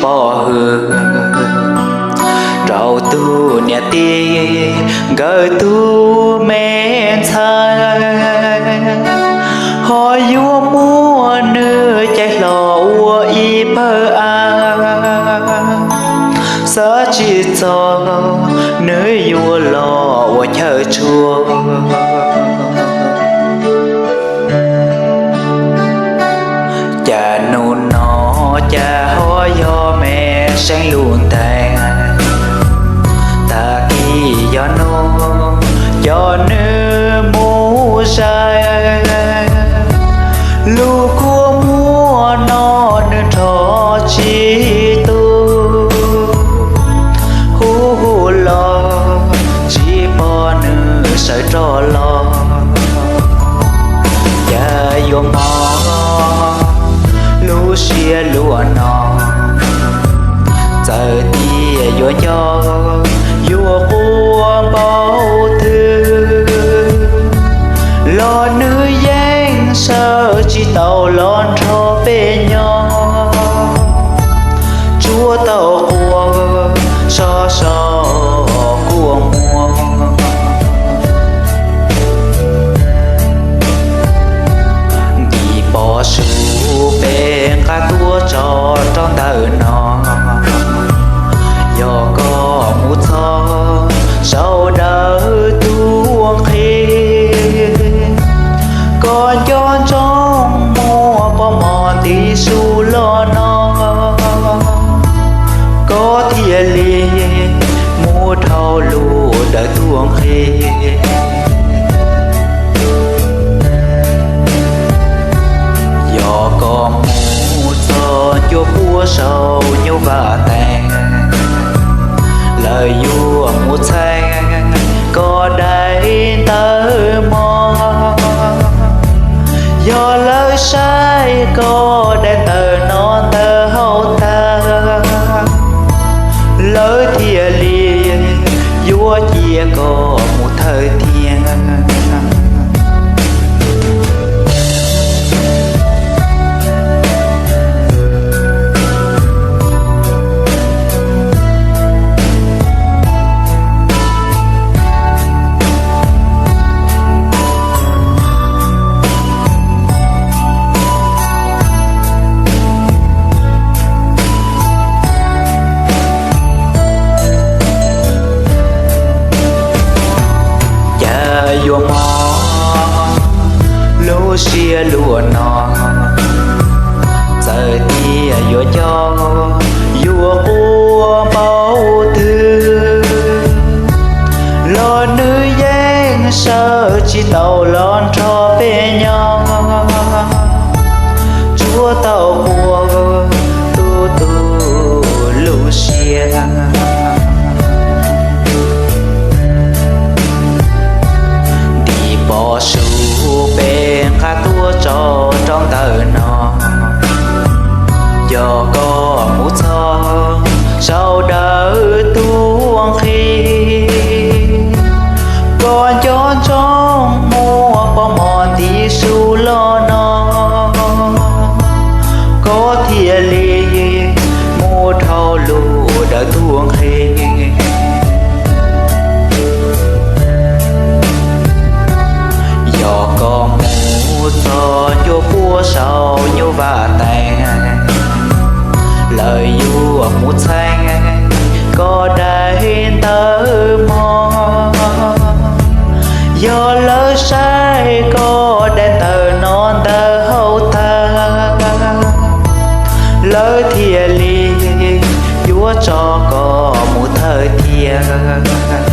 pov hwm rau tus niam tij nkawd tus me ntxhais, ho yuav muab nws cais hlo ua ib pawg av. Xav tsis txog nws yuav los ua chaw tshua. Cas hnub no cas ho yog me seeb lus ntees, tag kis yog hnub coj nws mus zais. Lub kua muag no nws nrog tsis tu, hu hu los tsis pom nws sawv rov los. Cas yuav mob lub siab luaj no, txawm tias yuav nco yuav quaj npaum twg los nws yeej sawv tsis tau los nrog peb nyob. Tsuas tau quaj so so kua muag. Nkim pov su peb nqa tuaj tso rau ntawm no. Yog koj mus txog saum dawm tuaj nqhis, koj nco ntsoov muab pob mov ntim su los no, koj thiaj li mus dhau lub dawm tuaj nqhis. Yog koj mus txog ncua puab saum nyuj vaj tees, lawv yuav mus txheeb koj daim ntawv mog. Yog lawv saib koj daim ntawv no ntawm hauv tag, lawv thiaj li yuav cia koj mus thawj thiab. Cas yuav mob lub siab luaj no, txawm tias yuav nco yuav quaj npaum twg los nws yeej sawv tsis tau los nrog peb nyob. Tsuas tau quaj tu tu lub siab. Ntim pov su peb nqa tuaj tso rau ntawm no. Yog koj mus txog saum dawm tuaj nqhis, koj nco ntsoov muab pob mov ntim su los no, koj thiaj li mus dhau lub dawm tuaj nqhis. Yog koj mus txog ncua puab saum nyuj vaj tees, lawv yuav mus txheeb koj daim ntawv mog. Yog lawv saib koj daim ntawv no ntawm hauv tag, lawv thiaj li yuav tso koj mus thawj thiab.